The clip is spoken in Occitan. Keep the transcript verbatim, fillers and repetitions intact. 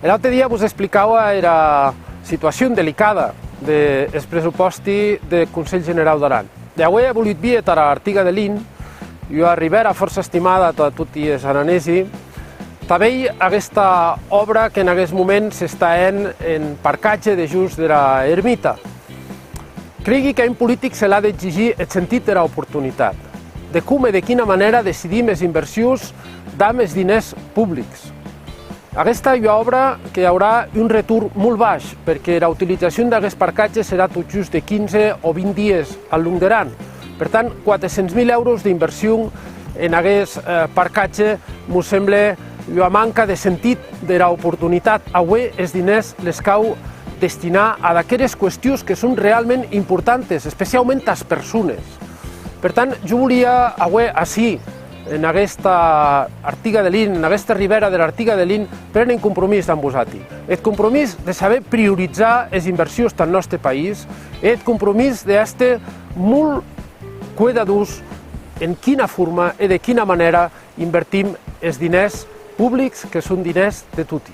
Er aute dia vos explicaua era situacion delicada de, es pressupòsti deth Conselh Generau d'Aran. E aué è volut vier tara Artiga de Lin ua ribèra fòrça estimada tà toti es aranesi, tà veir aguesta òbra qu'en aguest moment s'està hènt en parcatge dejós dera ermita. Creigui qu'a un politic se l'a d'exigir eth sentit dera oportunitat, de com e de quina manèra decidim es inversions damb es diners publics. Aguesta ei ua òbra que aurà un retorn molt baish, perque era utilizacion d'aguest parcatge serà tot just de quinze o vint dies al long der an. Per tant, quatre cents mil èuros d'inversion en aguest, eh, parcatge mos semble ua manca de sentit dera oportunitat. Aué es diners les cau destinar ad aqueres qüestions que son realment importantes, especiaument tàs persones. Per tant, jo volia aué ací, en aguesta Artiga de Lin, en aguesta ribèra dera Artiga de Lin, préner un compromís damb vosati. Eth compromís de saber priorizar es inversions tath nòste país, e eth compromís d'èster molt cuedadors en quina forma e de quina manèra invertim es diners publics, que son diners de toti.